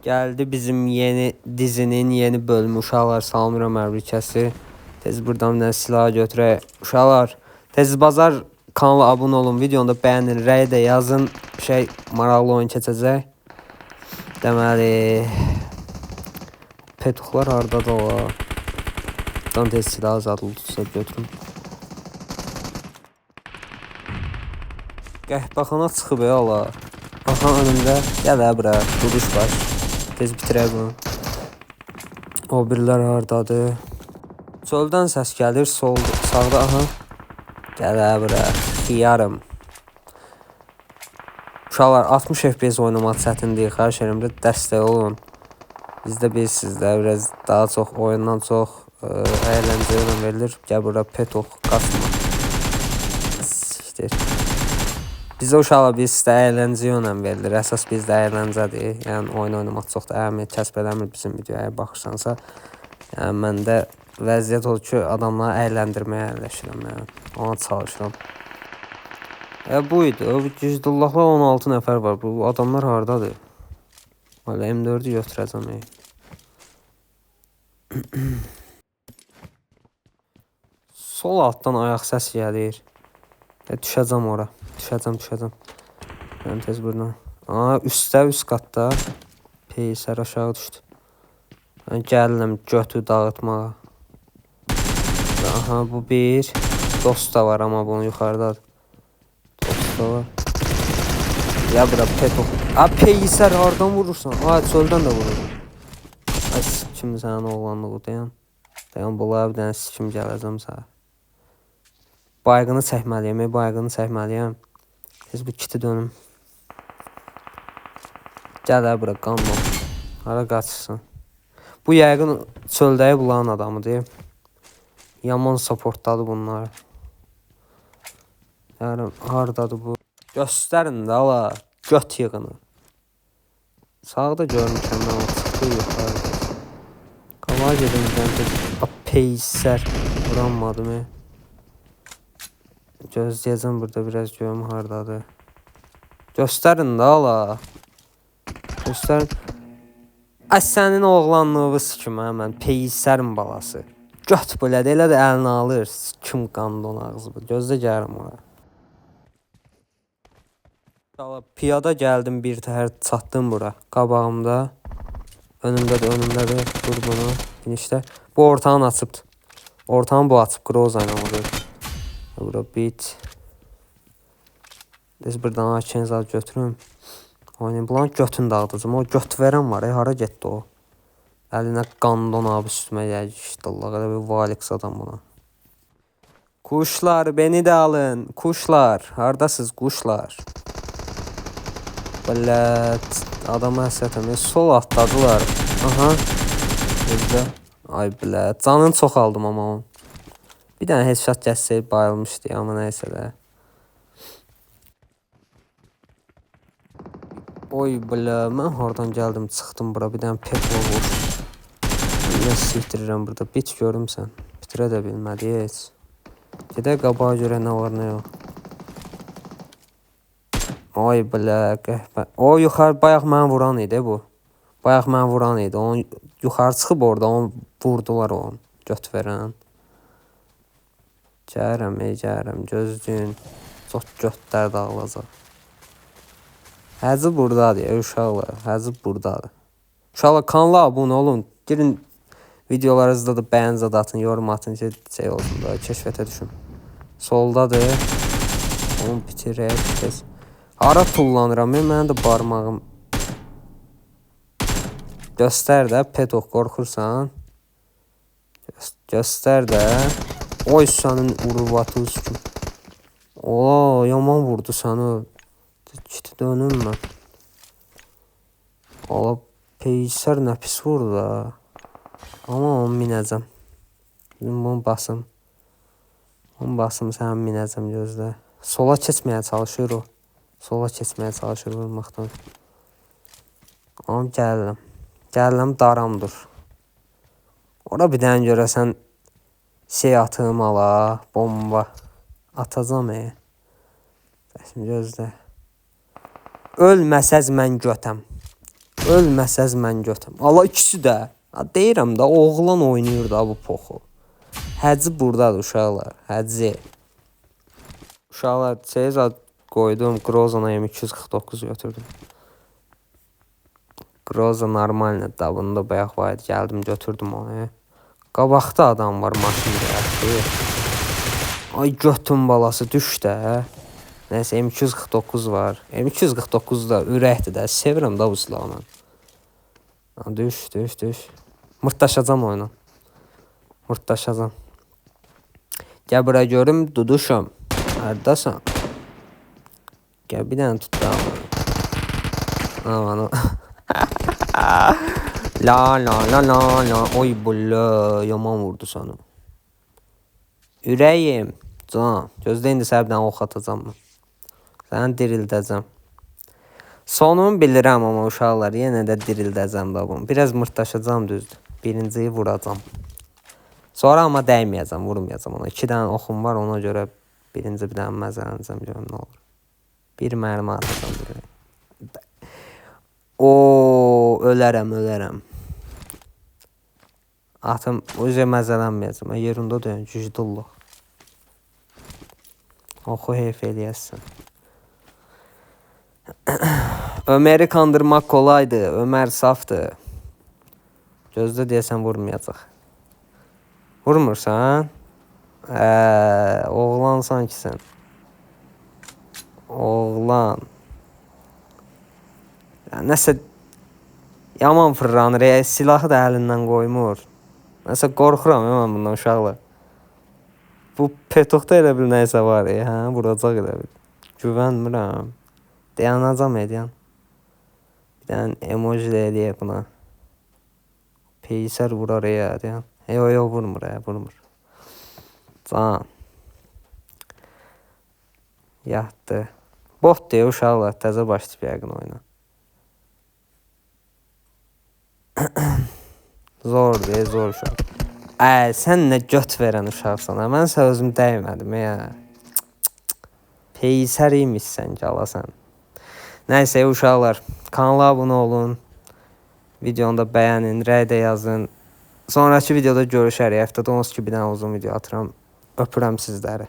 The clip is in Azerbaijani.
Gəldi bizim yeni dizinin yeni bölümü. Uşaqlar, salamlayıram hər bir kəsi. Tez buradan bir dənə silah götürək. Uşaqlar, tez bazar kanala abunə olun, videonu da bəyənin, rəy də yazın. Şey, maraqlı oyun keçəcək. Deməli, petuxlar hardadır ola? Buradan tez silah zadlı tutsa götürüm. Qəhbəxana çıxıb ey ala. Aha önümdə. Gəl hə bura. Duruş baş. Tez bitirək bunu. O birilər hardadır? Çöldən səs gəlir. Sol, sağda aha. Gəl hə bura. Xiyarım. Uşaqlar 60 FPS oynamaq çətin deyil. Xahiş edirəm də dəstək olun. Bizdə bilirsiniz də biraz daha çox oyundan çox əyləncəyə önəm verilir. Gəl bura petux qasma. Siktir. Bizə uşaqlar biz də əyləncəyə önəm verilir. Əsas bizdə əyləncədir. Yəni oyun oynamaq çox da əhəmiyyət kəsb eləmir bizim videoya baxırsansa. Yəni məndə vəziyyət odur ki, adamları əyləndirməyə əyləşirəm, yəni ona çalışıram. Bu idi. O Gizdullahla 16 nəfər var. Bu adamlar hardadır? Hələ M4-ü götürəcəm. Sol altdan ayaq səs gəlir. Düşəcəm ora. Düşəcəm. Mən tez buradan. Aa, üstə, üst qatda. Peysər aşağı düşdü. Mən gəlirəm götü dağıtmağa. Aha, bu bir. Dost da var amma bunun yuxarıdadır. Dost da var. Ya bura petux. A, peysər hardan vurursan? Ay, çöldən də vurur. Ay, sikim sənin oğlanlığı dayan. Dayan, bunlara bir dənə sikim gələcəm sənə. Bayğını çəkməliyəm, bayğını çəkməliyəm. Tez bu kiti dönüm. Gəl hə bura, qanma. Hara qaçırsan? Bu yəqin çöldəyi bulan adamıdır. Yaman supportladı bunları. Yəni, hardadır bu? Göstərin də ala, göt yığını. Sağda görmüşəm mən, o çıxdı yuxarı. Qabağa gedim bir dənə tez. A, peysər. Vuranmadım. Gözləyəcəm burada biraz görüm hardadır. Göstərin də ala. Göstərin. Ay sənin oğlanlığı sikim hə mən. Peysərin balası. Göt belədir, elə də əlini alır. Sikim qandon ağzı bu. Gözlə gəlirəm ora. Piyada gəldim bir təhər çatdım bura. Qabağımda. Önümdədir, önümdədir. Dur bunu. Finişdə. Bu ortağın açıbdır. Ortağın bu açıb. Groza ilə vurur. Bura bit. Tez buradan AK-ni zad götürüm. Oynayım. Bunların götünü dağıdacam. O göt verən var. Hara getdi o? Əlinə qandon abi üstümə gəlmişdi. Allah elə bir valiks adam buna. Kuşlar beni də alın. Kuşlar. Hardasınız kuşlar? Bələt. Adama həsrətəm. Sol atladılar. Aha. Gözlə. Ay bilət. Canını çox aldım amma onun. Bir dənə headshot gəzsəydi bayılmışdı, amma nəysə də. Oy bilə, mən hardan gəldim, çıxdım bura, bir dənə peplo vur. Nə sikdirirəm burada, bit görüm sən. Bitirə də bilmədi heç. Gedək qabağa görə nə var, nə yox. Oy bilə, qəhbə. O yuxarı, bayaq mən vuran idi bu. Bayaq mən vuran idi. Onun yuxarı çıxıb orada, onu vurdular onu. Göt verən. Gəlirəm, ey gəlirəm, gözləyin. Çox götlər dağılacaq. Həzi buradadır, ey uşaqlar, həzi buradadır. Uşaqlar, kanala abunə olun. Girin videolarınızda da bəyən zad atın, yorum atın ki, şey olsun da, keşfətə düşün. Soldadır. Onu bitirək tez. Hara tullanıram, mənim də barmağım. Göstər də, petok qorxursan. Göstər də. Oy sənin urvatı üstüm. Ola, yaman vurdu səni. Kiti dönüm mən. Ola, peysər nə pis vurdu da. Amma onu minəcəm. Bunu basım. Bunu basım, sən minəcəm gözlə. Sola keçməyə çalışır o. Sola keçməyə çalışır vurmaqdan. Amma gəlirəm. Gəlirəm, daram dur. Ora bir dənə görəsən şey atım ala, bomba. Atacam. Şimdi gözlə. Ölməsəz mən götəm. Ölməsəz mən götüm. Allah ikisi də. Ha, deyirəm də oğlan oynayır da bu poxu. Həci buradadır uşaqlar. Həci. Uşaqlar Ceza qoydum. Grozana M249 götürdüm. Groza normaldır da. Bunu da bayaq var idi. Gəldim götürdüm onu. Qabaqda adam var maşın gəldi. Ay götün balası düş də. Nəysə M249 var. M249 da ürəkdir də. Sevirəm da bu silahı mən. Düş, düş, düş. Mırtdaşacam oyuna. Mırtdaşacam. Gəl bura görüm duduşum. Hardasan? Gəl bir dənə tut da. Aman. La la la la la. Oy bulla, yaman vurdu sana. Ürəyim. Can. Gözlə indi sənə bir dənə ox atacam mən. Səni dirildəcəm. Sonunu bilirəm amma uşaqlar, yenə də dirildəcəm da bunu. Biraz mırtdaşacam düzdür. Birinciyi vuracam. Sonra amma dəyməyəcəm, vurmayacam ona. 2 dənə oxum var, ona görə birinci bir dənə məzələnəcəm, görüm nə olur. Bir mərmi atacam bir. Oo, ölərəm, ölərəm. Atım, o məzələnməyəcəm. Yerində döyün, güclü. Oxu heyf eləyəsən. Ömer'i kandırmaq kolaydı. Ömer safdı. Gözlə deyəsən vurmayacaq. Vurmursan? Oğlansan ki sən. Oğlan. Ya, nəsə yaman fırlanır. Silahı da əlindən qoymur. Nəsə qorxuram mən bundan uşaqlar. Bu Petuxda elə bil nəyisə var, hə, vuracaq elə bil. Güvənmirəm. Dayanacam eləyən. Bir dənə emoji də eləyək buna. Peysər vurar ya, dayan. Yox, yox, vurmur, vurmur. Can. Yatdı. Bot deyə uşaqlar, təzə başlayıb yəqin oyuna. Zor deyə, zor uşaq. Sən nə göt verən uşaqsan, hə? Mən sənə özüm dəymədim, ya. Peysər imişsən, galasan. Nəysə, uşaqlar, kanala abunə olun. Videonu da bəyənin, rəy də yazın. Sonraki videoda görüşərik. Həftədə onsuz ki bir dənə uzun video atıram. Öpürəm sizləri.